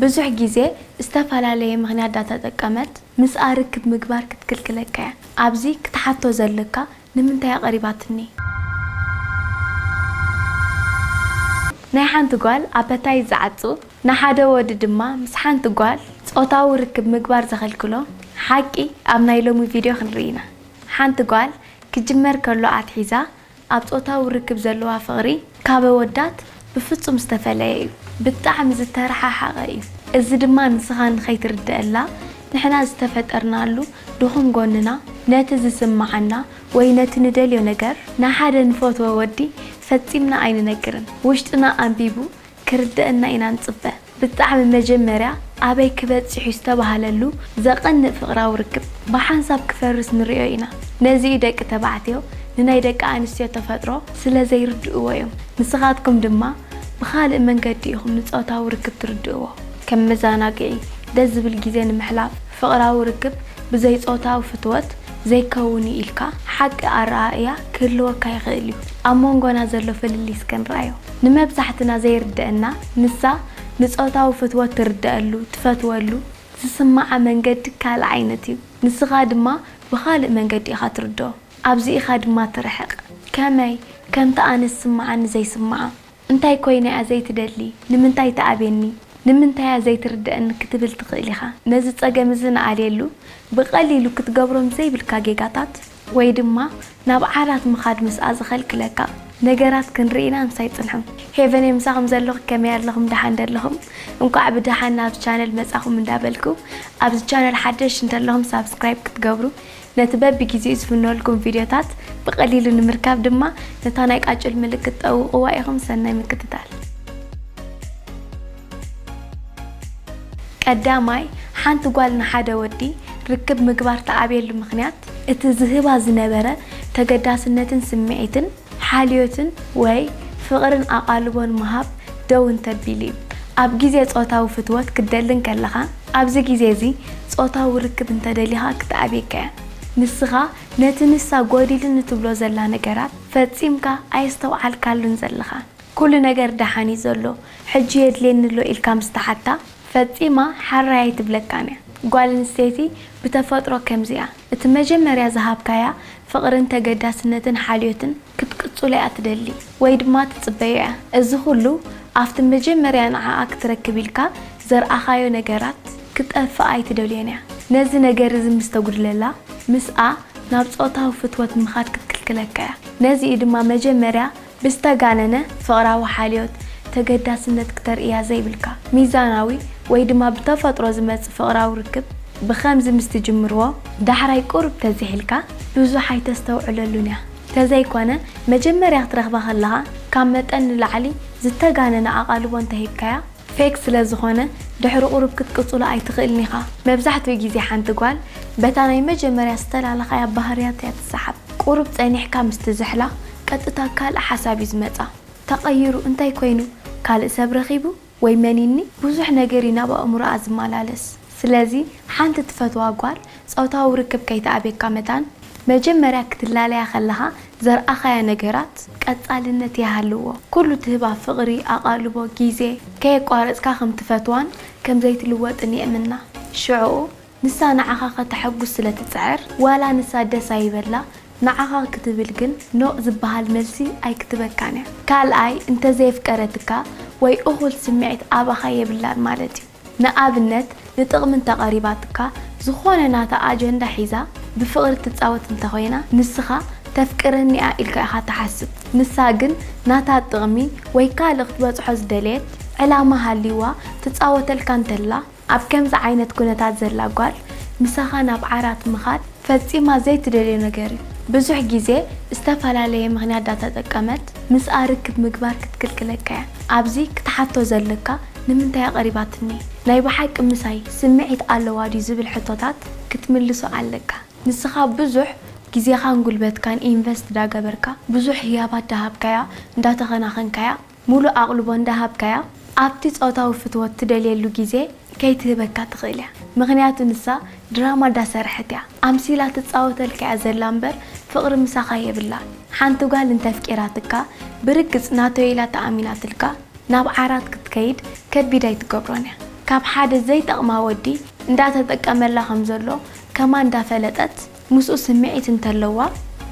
ብዙሕ ግዜ ዝተፈላለየ ምኽንያት ዳተጠቀመት ምስኣ ርክብ ምግባር ክትክልክለካ እያ። ኣብዚ ክትሓቶ ዘለካ፣ ንምንታይ ኣቐሪባትኒ? ናይ ሓንቲ ጓል ኣፐታይት ዝዓጹ፣ ንሓደ ወዲ ድማ ምስ ሓንቲ ጓል ጾታዊ ርክብ ምግባር ዘኸልክሎ ሓቂ ኣብ ናይ ሎሚ ቪድዮ ክንርኢ ኢና። ሓንቲ ጓል ክጅመር ከሎ ኣትሒዛ ኣብ ጾታዊ ርክብ ዘለዋ ፍቕሪ ካብ ኣወዳት ብፍጹም ዝተፈለየ እዩ። ብጣዕሚ ዝተረሓሓቐ እዩ። እዚ ድማ ንስኻ ንኸይትርድኣላ ንሕና ዝተፈጠርናሉ ድኹም ጎንና፣ ነቲ ዝስምዓና ወይ ነቲ ንደልዮ ነገር ንሓደ ንፈትዎ ወዲ ፈጺምና ኣይንነግርን። ውሽጥና ኣንቢቡ ክርድኣና ኢና ንጽበ። ብጣዕሚ መጀመርያ ኣበይ ክበጽሕ እዩ ዝተባህለሉ ዘቐንእ ፍቕራዊ ርክብ ብሓንሳብ ክፈርስ ንርእዮ ኢና። ነዚ እዩ ደቂ ተባዕትዮ ንናይ ደቂ ኣንስትዮ ተፈጥሮ ስለ ዘይርድእዎ እዮም። ንስኻትኩም ድማ ብኻልእ መንገዲ ኢኹም ንጾታዊ ርክብ ትርድእዎ። ከም መዘናግዒ፣ ደስ ዝብል ግዜ ንምሕላፍ፣ ፍቕራዊ ርክብ ብዘይ ጾታዊ ፍትወት ዘይከውን እዩ ኢልካ ሓቂ ኣረኣእያ ክህልወካ ይኽእል እዩ። ኣብ መንጎና ዘሎ ፍልልይ እስከ ንርኣዮ። ንመብዛሕትና ዘይርድኣና፣ ንሳ ንጾታዊ ፍትወት ትርድኣሉ፣ ትፈትወሉ፣ ዝስምዓ መንገዲ ካልእ ዓይነት እዩ። ንስኻ ድማ ብኻልእ መንገዲ ኢኻ ትርድኦ። ኣብዚ ኢኻ ድማ ትርሕቕ። ከመይ? ከምቲ ኣነ ዝስምዓኒ ዘይስምዓ። እንታይ ኮይነ እያ ዘይትደሊ? ንምንታይ ትኣብየኒ? ንምንታይ እያ ዘይትርድኣኒ ክትብል ትኽእል ኢኻ። ነዚ ጸገም እዚ ንኣልየሉ፣ ብቐሊሉ ክትገብሮም ዘይብልካ ጌጋታት ወይ ድማ ናብ ዓራት ምኻድ ምስኣ ዝኸልክለካ ነገራት ክንርኢ ኢና። ምሳይ ጽንሑ። ሄቨን እየ ምሳኹም ዘለኹ። ከመይ ኣለኹም? ደሓን ዶ ኣለኹም? እንቋዕ ብደሓን ናብዚ ቻነል መጻኹም እንዳበልኩ፣ ኣብዚ ቻነል ሓደሽ እንተለኹም ሳብስክራይብ ክትገብሩ፣ ነቲ በብግዜኡ ዝፍነወልኩም ቪድዮታት ብቐሊሉ ንምርካብ ድማ ነታ ናይ ቃጭል ምልክት ጠውቕዋ ኢኹም። ሰናይ ምክትታል። ቀዳማይ፣ ሓንቲ ጓል ንሓደ ወዲ ርክብ ምግባር ትኣብየሉ ምኽንያት፣ እቲ ዝህባ ዝነበረ ተገዳስነትን ስምዒትን ሓልዮትን ወይ ፍቕርን ኣቓልቦን ምሃብ ደው እንተቢሉ እዩ። ኣብ ግዜ ጾታዊ ፍትወት ክትደሊ እንከለኻ፣ ኣብዚ ግዜ እዚ ጾታዊ ርክብ እንተደሊኻ ክትኣብየካ እያ። ንስኻ ነቲ ንሳ ጎዲሉኒ ትብሎ ዘላ ነገራት ፈጺምካ ኣየስተውዓልካሉን ዘለኻ። ኩሉ ነገር ደሓን እዩ ዘሎ፣ ሕጂ የድልየኒ ኣሎ ኢልካ ምስ ተሓታ፣ ፈጺማ ሓራይ ኣይትብለካን እያ። ጓል ኣንስተይቲ ብተፈጥሮ ከምዚ እያ። እቲ መጀመርያ ዝሃብካያ ፍቕርን ተገዳስነትን ሓልዮትን ክትቅጽሎ እያ ትደሊ፣ ወይ ድማ ትጽበዮ እያ። እዚ ኩሉ ኣብቲ መጀመርያ ንዓኣ ክትረክብ ኢልካ ዘርኣኻዮ ነገራት ክጠፍእ ኣይትደልዮን እያ። ነዚ ነገር እዚ ምስ ተጉድለላ፣ ምስኣ ናብ ጾታዊ ፍትወት ምኻድ ክትክልክለካ እያ። ነዚ እዩ ድማ መጀመርያ ብዝተጋነነ ፍቕራዊ ሓልዮት፣ ተገዳስነት ክተርእያ ዘይብልካ። ሚዛናዊ ወይ ድማ ብተፈጥሮ ዝመጽእ ፍቕራዊ ርክብ ብኸምዚ ምስ ትጅምርዎ፣ ዳሕራይ ቁሩብ ተዚሕ ኢልካ ብዙሕ ኣይተስተውዕለሉን እያ። ተዘይኮነ፣ መጀመርያ ክትረኽባ ከለኻ ካብ መጠን ንላዕሊ ዝተጋነነ ኣቓልቦ እንተሂብካያ፣ ፌክ ስለ ዝኾነ፣ ድሕሪ ቁሩብ ክትቅጽሎ ኣይትኽእልን ኢኻ። መብዛሕትኡ ግዜ ሓንቲ ጓል በታ ናይ መጀመርያ ዝተላለኻያ ባህርያት እያ ትሰሓብ። ቁሩብ ጸኒሕካ ምስ ትዝሕላ፣ ቀጥታ ካልእ ሓሳብ እዩ ዝመጻ። ተቐይሩ እንታይ ኮይኑ? ካልእ ሰብ ረኺቡ? ወይ መኒኒ? ብዙሕ ነገር እዩ ናብ ኣእምሮኣ ዝመላለስ። ስለዚ፣ ሓንቲ ትፈትዋ ጓል ጾታዊ ርክብ ከይትኣብየካ መታን፣ መጀመርያ ክትላለያ ከለኻ ዘርኣኻያ ነገራት ቀጻልነት ይሃልዎ። ኩሉ ትህባ ፍቕሪ፣ ኣቓልቦ፣ ግዜ ከየቋረጽካ ከም ትፈትዋን ከም ዘይትልወጥን የእምና። ሽዕኡ፣ ንሳ ንዓኻ ከተሐጉስ ስለ ትጽዕር፣ ዋላ ንሳ ደስ ኣይበላ፣ ንዓኻ ክትብል ግን ኖእ ዝበሃል መልሲ ኣይክትበካን እያ። ካልኣይ፣ እንተዘየፍቀረትካ ወይ እኹል ስምዒት ኣባኻ የብላን ማለት እዩ። ንኣብነት፣ ንጥቕሚ እንተቐሪባትካ፣ ዝኾነ ናታ ኣጀንዳ ሒዛ ብፍቕሪ ትጻወት እንተኾይና፣ ንስኻ ተፍቅረኒ እያ ኢልካ ኢኻ ትሓስብ። ንሳ ግን ናታ ጥቕሚ ወይ ካልእ ክትበጽሖ ዝደለየት ዕላማ ሃልይዋ ትጻወተልካ እንተላ፣ ኣብ ከምዚ ዓይነት ኩነታት ዘላ ጓል ምሳኻ ናብ ዓራት ምኻድ ፈጺማ ዘይትደልዮ ነገር እዩ። ብዙሕ ግዜ ዝተፈላለየ ምኽንያት ዳተጠቀመት ምስኣ ርክብ ምግባር ክትክልክለካ እያ። ኣብዚ ክትሓቶ ዘለካ፣ ንምንታይ ኣቐሪባትኒ? ናይ ብሓቂ ምሳይ ስምዒት ኣለዋ ድዩ ዝብል ሕቶታት ክትምልሶ ኣለካ። ንስኻ ብዙሕ ግዜኻን ጉልበትካን ኢንቨስት ዳገበርካ፣ ብዙሕ ህያባት ዳሃብካያ፣ እንዳተኸናኸንካያ፣ ሙሉእ ኣቕልቦ እንዳሃብካያ፣ ኣብቲ ጾታዊ ፍትወት ትደልየሉ ግዜ ከይትህበካ ትኽእል እያ። ምኽንያቱ ንሳ ድራማ እንዳሰርሐት እያ። ኣምሲላ ትጻወተልካ እያ ዘላ እምበር ፍቕሪ ምሳኻ የብላን። ሓንቲ ጓል እንተፍቂራትካ፣ ብርግጽ ናተይ ኢላ ተኣሚናትልካ ናብ ዓራት ክትከይድ ከቢድ ኣይትገብሮን እያ። ካብ ሓደ ዘይጠቕማ ወዲ እንዳተጠቀመላ ከም ዘሎ ከማን እንዳፈለጠት ምስኡ ስምዒት እንተለዋ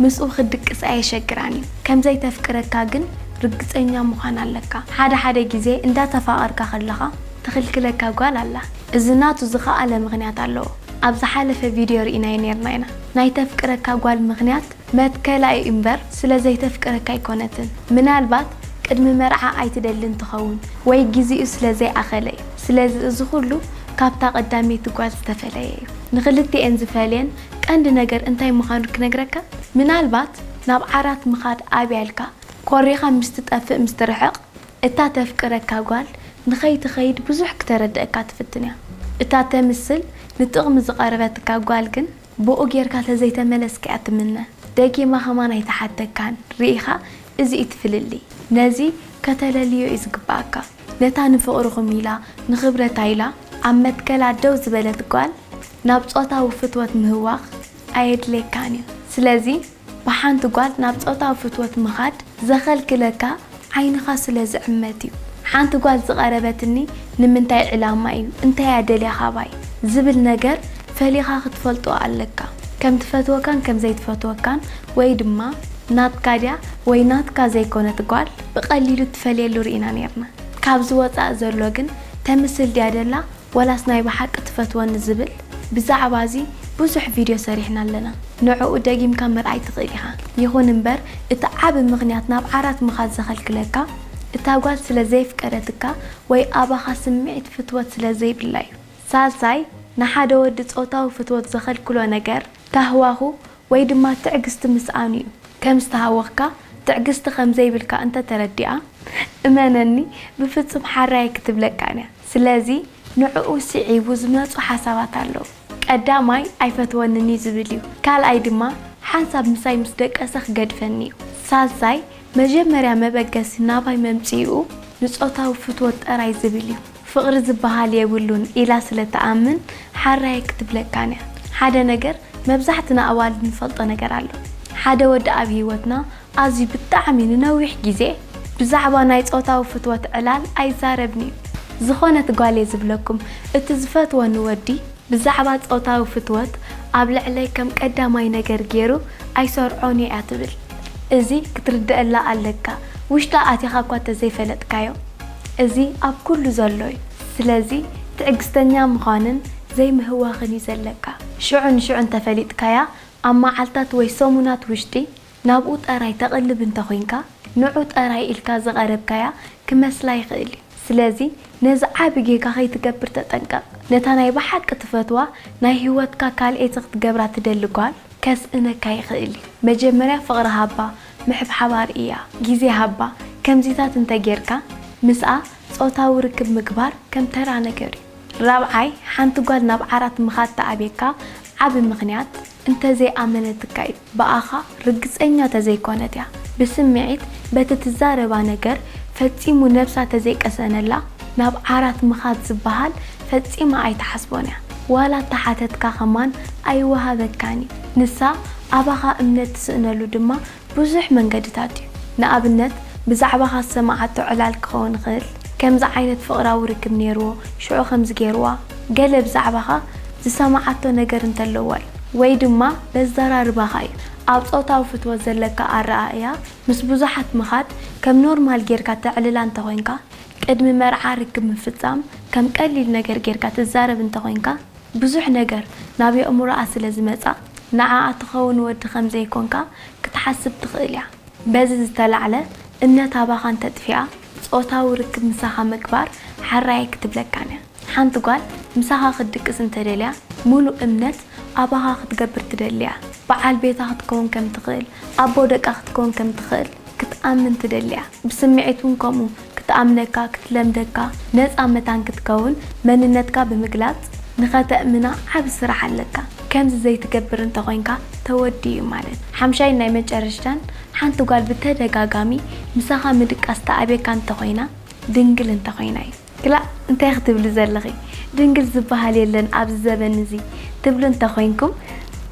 ምስኡ ክትድቅስ ኣየሸግራን እዩ። ከም ዘይተፍቅረካ ግን ርግጸኛ ምዃን ኣለካ። ሓደ ሓደ ግዜ እንዳተፋቐርካ ከለኻ ትኽልክለካ ጓል ኣላ። እዚ ናቱ ዝኸኣለ ምኽንያት ኣለዎ። ኣብ ዝሓለፈ ቪድዮ ርኢናዮ ነይርና ኢና። ናይ ተፍቅረካ ጓል ምኽንያት መትከላ እዩ እምበር ስለ ዘይተፍቅረካ ኣይኮነትን። ምናልባት ቅድሚ መርዓ ኣይትደልን ትኸውን ወይ ግዜኡ ስለ ዘይኣኸለ እዩ። ስለዚ እዚ ኩሉ ካብታ ቀዳመይቲ ጓል ዝተፈለየ እዩ። ንኽልቲኤን ዝፈልየን ቀንዲ ነገር እንታይ ምዃኑ ክነግረካ? ምናልባት ናብ ዓራት ምኻድ ኣብያ ኢልካ ኮሪኻ ምስ ትጠፍእ ምስ ትርሕቕ እታ ተፍቅረካ ጓል ንኸይትኸይድ ብዙሕ ክተረድኣካ ትፍትን እያ። እታ ተምስል ንጥቕሚ ዝቐረበትካ ጓል ግን ብኡ ጌርካ ተዘይተመለስካ እያ ትምነ። ደጊማ ከማን ኣይትሓተካን። ርኢኻ? እዚ እዩ እቲ ፍልልይ። ነዚ ከተለልዮ እዩ ዝግብኣካ። ነታ ንፍቕርኹም ኢላ፣ ንኽብረታ ኢላ ኣብ መትከላ ደው ዝበለት ጓል ናብ ጾታዊ ፍትወት ምህዋኽ ኣየድልየካን እዩ። ስለዚ ብሓንቲ ጓል ናብ ጾታዊ ፍትወት ምኻድ ዘኸልክለካ ዓይንኻ ስለ ዝዕመት እዩ። ሓንቲ ጓል ዝቐረበትኒ ንምንታይ ዕላማ እዩ፣ እንታይ እያ ደልያ ካባይ ዝብል ነገር ፈሊኻ ክትፈልጦ ኣለካ። ከም ትፈትወካን ከም ዘይትፈትወካን ወይ ድማ ናትካ ድያ ወይ ናትካ ዘይኮነት ጓል ብቐሊሉ ትፈልየሉ ርኢና ነይርና። ካብዚ ወጻኢ ዘሎ ግን ተምስል ድያ ደላ ዋላስ ናይ ብሓቂ ትፈትወኒ ዝብል? ብዛዕባ እዚ ብዙሕ ቪድዮ ሰሪሕና ኣለና። ንዕኡ ደጊምካ ምርኣይ ትኽእል ኢኻ። ይኹን እምበር እቲ ዓቢ ምኽንያት ናብ ዓራት ምኻድ ዘኸልክለካ እታ ጓል ስለ ዘየፍቀረትካ ወይ ኣባኻ ስምዒት ፍትወት ስለ ዘይብላ እዩ። ሳልሳይ፣ ንሓደ ወዲ ጾታዊ ፍትወት ዘኸልክሎ ነገር ታህዋኹ ወይ ድማ ትዕግስቲ ምስኣኑ እዩ። ከም ዝተሃወኽካ ትዕግስቲ ከም ዘይብልካ እንተ ተረዲኣ፣ እመነኒ ብፍጹም ሓራይ ኣይክትብለካን እያ። ስለዚ ንዕኡ ስዒቡ ዝመጹ ሓሳባት ኣለዉ። ቀዳማይ ኣይፈትወንን እዩ ዝብል እዩ። ካልኣይ ድማ ሓንሳብ ምሳይ ምስ ደቀሰ ክገድፈኒ እዩ። ሳልሳይ መጀመርያ መበገሲ ናባይ መምጽኢኡ ንጾታዊ ፍትወት ጥራይ ዝብል እዩ። ፍቕሪ ዝበሃል የብሉን ኢላ ስለ ትኣምን ሓራይ ኣይክትብለካን እያ። ሓደ ነገር መብዛሕትና ኣዋልድ ንፈልጦ ነገር ኣሎ። ሓደ ወዲ ኣብ ህይወትና ኣዝዩ ብጣዕሚ ንነዊሕ ግዜ ብዛዕባ ናይ ጾታዊ ፍትወት ዕላል ኣይዛረብን እዩ። ዝኾነት ጓል እየ ዝብለኩም፣ እቲ ዝፈትወኒ ወዲ ብዛዕባ ጾታዊ ፍትወት ኣብ ልዕለይ ከም ቀዳማይ ነገር ገይሩ ኣይሰርዖን እየ እያ ትብል። እዚ ክትርድኣላ ኣለካ። ውሽጣ ኣቲኻ እኳ ተዘይፈለጥካዮ፣ እዚ ኣብ ኩሉ ዘሎ እዩ። ስለዚ ትዕግስተኛ ምዃንን ዘይምህዋኽን እዩ ዘለካ። ሽዑ ንሽዑ እንተፈሊጥካያ፣ ኣብ መዓልታት ወይ ሰሙናት ውሽጢ ናብኡ ጠራይ ተቕልብ እንተኾይንካ፣ ንዑ ጠራይ ኢልካ ዝቐረብካያ ክመስላ ይኽእል እዩ። ስለዚ ነዚ ዓቢ ጌጋ ከይትገብር ተጠንቀቕ። ነታ ናይ ብሓቂ ትፈትዋ ናይ ህይወትካ ካልኤቲ ክትገብራ ትደሊ ጓል ከስእነካ ይኽእል እዩ። መጀመርያ ፍቕሪ ሃባ፣ ምሕብሓብ ኣርእያ፣ ግዜ ሃባ። ከምዚታት እንተ ጌርካ ምስኣ ጾታዊ ርክብ ምግባር ከም ተራ ነገር እዩ። ራብዓይ፣ ሓንቲ ጓል ናብ ዓራት ምኻድ ትኣብየካ ዓቢ ምኽንያት እንተዘይኣመነትካ እዩ። ብኣኻ ርግጸኛ ተዘይኮነት እያ። ብስምዒት በቲ ትዛረባ ነገር ፈጺሙ ነብሳ ተዘይቀሰነላ ናብ ዓራት ምኻድ ዝበሃል ፈጺማ ኣይትሓስቦን እያ። ዋላ እተሓተትካ ከማን ኣይወሃበካን እዩ። ንሳ ኣባኻ እምነት ትስእነሉ ድማ ብዙሕ መንገድታት እዩ። ንኣብነት ብዛዕባኻ ዝሰማዓቶ ዕላል ክኸውን ይኽእል። ከምዚ ዓይነት ፍቕራዊ ርክብ ነይርዎ፣ ሽዑ ከምዚ ገይርዋ። ገለ ብዛዕባኻ ዝሰማዓቶ ነገር እንተለዋ እዩ። ወይ ድማ በዘራርባኻ እዩ። ኣብ ጾታዊ ፍትወት ዘለካ ኣረኣእያ ምስ ብዙሓት ምኻድ ከም ኖርማል ጌርካ ተዕልላ እንተኾይንካ፣ ቅድሚ መርዓ ርክብ ምፍጻም ከም ቀሊል ነገር ጌርካ ትዛረብ እንተኾይንካ፣ ብዙሕ ነገር ናብ የእምሮኣ ስለ ዝመጻ፣ ንዓኣ ትኸውን ወዲ ከም ዘይኮንካ ክትሓስብ ትኽእል እያ። በዚ ዝተላዕለ፣ እምነት ኣባኻ እንተጥፊኣ፣ ጾታዊ ርክብ ምሳኻ ምግባር ሓራይ ኣይክትብለካን እያ። ሓንቲ ጓል ምሳኻ ክትድቅስ እንተደልያ፣ ሙሉእ እምነት ኣባኻ ክትገብር ትደሊ እያ። በዓል ቤታ ክትከውን ከም ትኽእል፣ ኣቦ ደቃ ክትከውን ከም ትኽእል ክትኣምን ትደሊ እያ። ብስምዒት እውን ከምኡ። ክትኣምነካ፣ ክትለምደካ፣ ነጻ መታን ክትከውን፣ መንነትካ ብምግላጽ ንኸተእምና ዓቢ ስራሕ ኣለካ። ከምዚ ዘይትገብር እንተኾይንካ ተወዲኡ እዩ ማለት። ሓምሻይን ናይ መጨረሽታን፣ ሓንቲ ጓል ብተደጋጋሚ ምሳኻ ምድቃስ ተኣብየካ እንተኾይና፣ ድንግል እንተኾይና እዩ። ክላእ እንታይ ክትብሊ ዘለኺ? ድንግል ዝበሃል የለን ኣብዚ ዘበን እዚ ትብሉ እንተኾይንኩም፣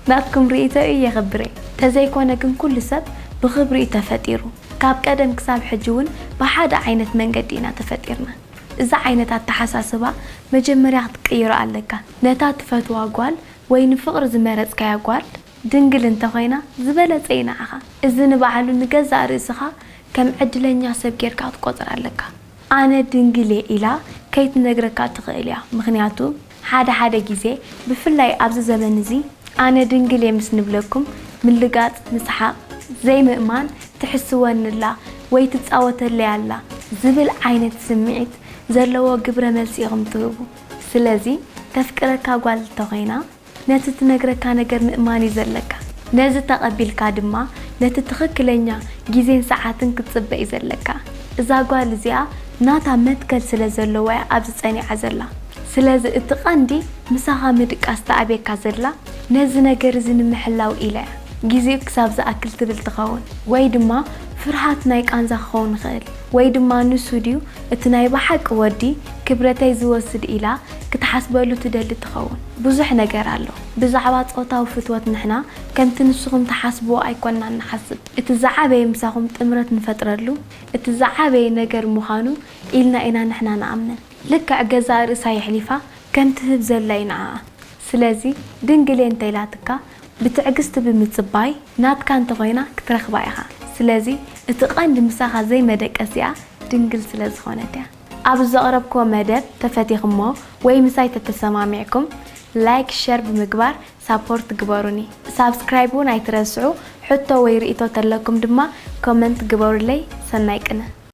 ናትኩም ርእይቶ እዩ የኽብረይ። ተዘይኮነ ግን ኩሉ ሰብ ብኽብሪ እዩ ተፈጢሩ። ካብ ቀደም ክሳብ ሕጂ እውን ብሓደ ዓይነት መንገዲ ኢና ተፈጢርና። እዚ ዓይነት ኣተሓሳስባ መጀመርያ ክትቅይሮ ኣለካ። ነታ ትፈትዋ ጓል ወይ ንፍቕሪ ዝመረጽካያ ጓል ድንግል እንተኾይና ዝበለጸ እዩ ንዓኻ። እዚ ንባዕሉ ንገዛእ ርእስኻ ከም ዕድለኛ ሰብ ጌርካ ክትቆጽር ኣለካ። ኣነ ድንግል እየ ኢላ ከይትነግረካ ትኽእል እያ። ምኽንያቱ ሓደ ሓደ ግዜ ብፍላይ ኣብዚ ዘመን እዚ ኣነ ድንግል እየ ምስ ንብለኩም ምልጋጽ፣ ምስሓቕ፣ ዘይምእማን፣ ትሕስወኒ ኣላ ወይ ትጻወተለይ ኣላ ዝብል ዓይነት ስምዒት ዘለዎ ግብረ መልሲ ኢኹም ትህቡ። ስለዚ ተፍቅረካ ጓል እንተኾይና ነቲ ትነግረካ ነገር ምእማን እዩ ዘለካ። ነዚ ተቐቢልካ ድማ ነቲ ትኽክለኛ ግዜን ሰዓትን ክትጽበ እዩ ዘለካ። እዛ ጓል እዚኣ ናታ መትከል ስለ ዘለዎ እያ ኣብዚ ጸኒዓ ዘላ። ስለዚ እቲ ቀንዲ ምሳኻ ምድቃስ ተኣብየካ ዘላ ነዚ ነገር እዚ ንምሕላው ኢላ እያ። ግዜኡ ክሳብ ዝኣክል ትብል ትኸውን። ወይ ድማ ፍርሃት ናይ ቃንዛ ክኸውን ይኽእል። ወይ ድማ ንሱ ድዩ እቲ ናይ ብሓቂ ወዲ ክብረተይ ዝወስድ ኢላ ክትሓስበሉ ትደሊ ትኸውን። ብዙሕ ነገር ኣሎ። ብዛዕባ ጾታዊ ፍትወት ንሕና ከምቲ ንስኹም ትሓስብዎ ኣይኮንናን ንሓስብ። እቲ ዝዓበየ ምሳኹም ጥምረት ንፈጥረሉ እቲ ዝዓበየ ነገር ምዃኑ ኢልና ኢና ንሕና ንኣምን። ልክዕ ገዛእ ርእሳ የሕሊፋ ከም ትህብ ዘላ እዩ ንዓኣ። ስለዚ ድንግል እየ እንተኢላትካ ብትዕግስቲ ብምጽባይ ናትካ እንተኾይና ክትረኽባ ኢኻ። ስለዚ እቲ ቀንዲ ምሳኻ ዘይመደቀሲኣ ድንግል ስለ ዝኾነት እያ። ኣብ ዘቕረብክዎ መደብ ተፈቲኽሞ ወይ ምሳይ ተተሰማሚዕኩም ላይክ፣ ሸር ብምግባር ሳፖርት ግበሩኒ። ሳብስክራይብ እውን ኣይትረስዑ። ሕቶ ወይ ርእይቶ ተለኩም ድማ ኮመንት ግበሩለይ። ሰናይ ቅነ።